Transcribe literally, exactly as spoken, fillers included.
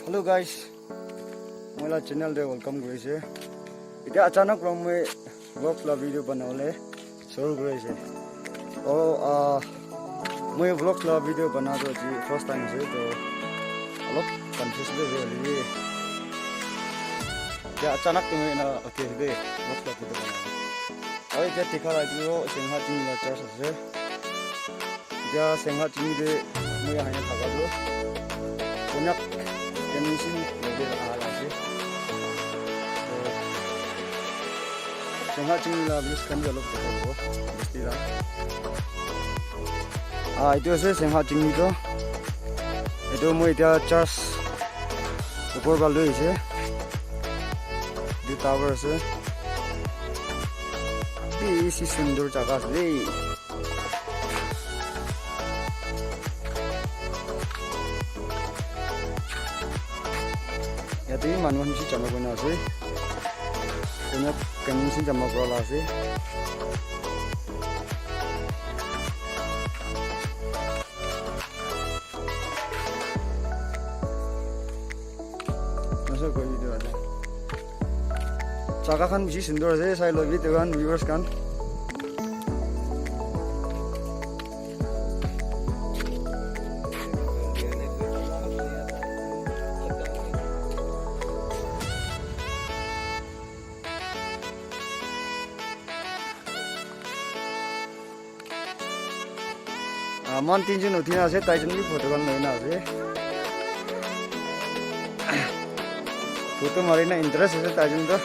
Hello guys, moi la channel te welcome kuri ase. Etia achanak para moi vlog la video banabole shuru kuri ase. Aru ah, moi vlog la video bana toh aji first time ase, toh olop confuse ase hoile bi. Etia achanak te moi ena uthi ase de, vlog la video banabole. Aru etia dikha la etu toh Sengha Chingni la church ase. Etia Sengha Chingni te moi ahina thaka toh Konyak Convention logot aha la ase. Toh Sengha Chingni la views khan bi olop dikha dibo, bosti la. Ah, etu ase Sengha Chingni toh. Etu moi etia church upor para loi ase. Etu tower ase. Bishi sundur jaga ase de. Yate bi manu khan bishi jama kurina ase. Konyak convention jama kura la ase. Nasa koi video ase. Jaga khan bishi sundor ase, sai lobi etu khan viewers khan. Ah, moikhan tinjon uthi na ase, taijon bi photo khan loi na ase. Photo mari na interest ase taijon toh.